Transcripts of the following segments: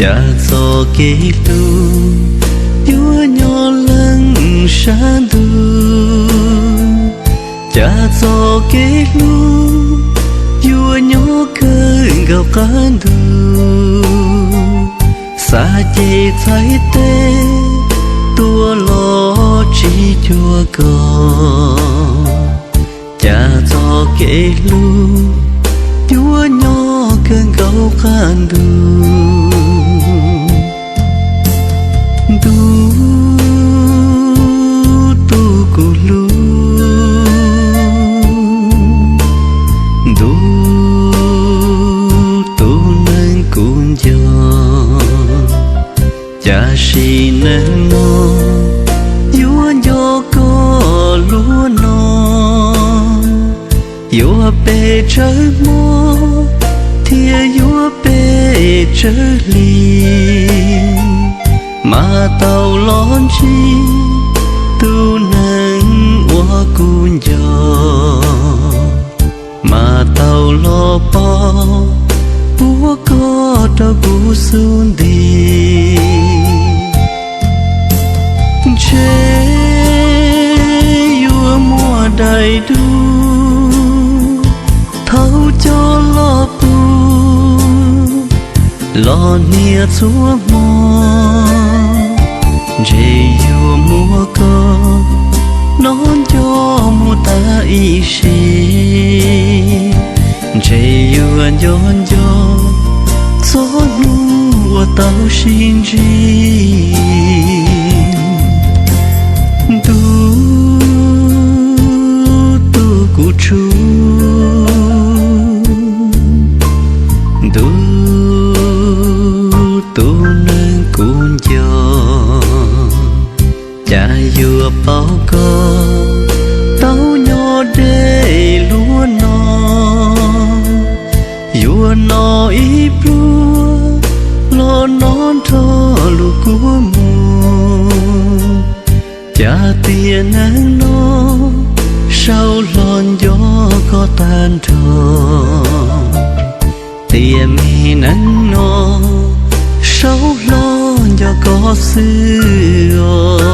Cas txoj kev hlub yuav nyob leej sab ntuj, cas txoj kev hlub yuav nyob kawg nkaus qab ntuj, xav ces txhais tes tuaj los tsis cuag koj. Cas txoj kev hlub yuav nyob kawg nkaus qab ntuj. Ntuj tus kuv hlub, ntuj tus neeg kuv nco, cas sim neej no yuav nco koj luaj no, yuav pes tsawg hmo thiaj yuav pes tsawg hli, mas tau los ntsib tus neeg uas kuv nco, mas tau los pom puab koj rau kuv xub nti. Ntshe yuav muaj daim duab thaum coj los pub los hnia txhua hmo, ntshe yuav muab koj noj nco mus tas ib sim, ntshe yuav nco nco txog hnub uas tau sib ntsib. Ntuj tus kuv tshuj, ntuj tus neeg kuv nco, cas yuav paub koj tau nyob deb luaj no, yuav no ib pluag los no nrog lus kuv mus, cas tiam neej no saum hlo nco koj tag nrho, tiam me neej no saum hlo nco koj xwb os.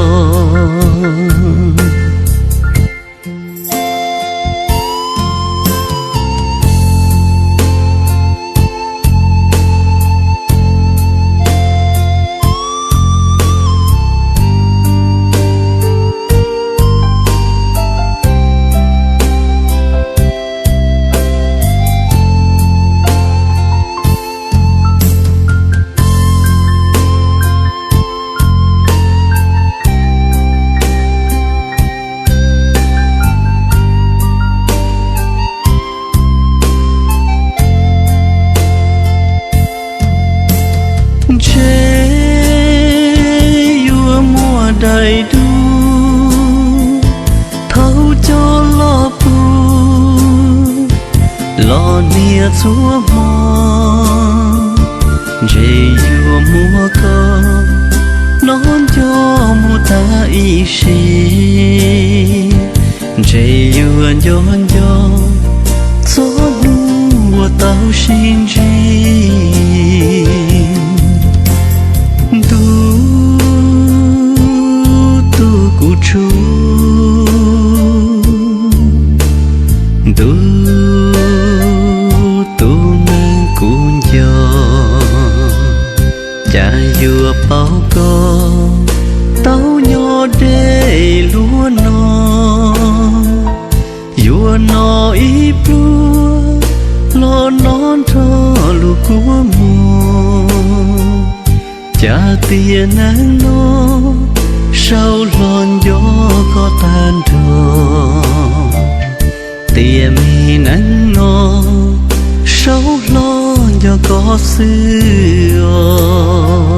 Ntshe yuav muaj daim duab thaum coj los pub los hnia txhua hmo, ntshe yuav muab koj noj nco mus tas ib sim, ntshe yuav nco nco txog hnub uas tau sib ntsib. Ntuj tus kuv tshuj, ntuj tus neeg kuv nco, cas yuav paub koj tau nyob deb luaj no, yuav no ib pluag los no nrog lus kuv mus, cas tiam neej no saum hlo nco koj tag nrho, tiam me neej no saum hlo nco koj xwb os.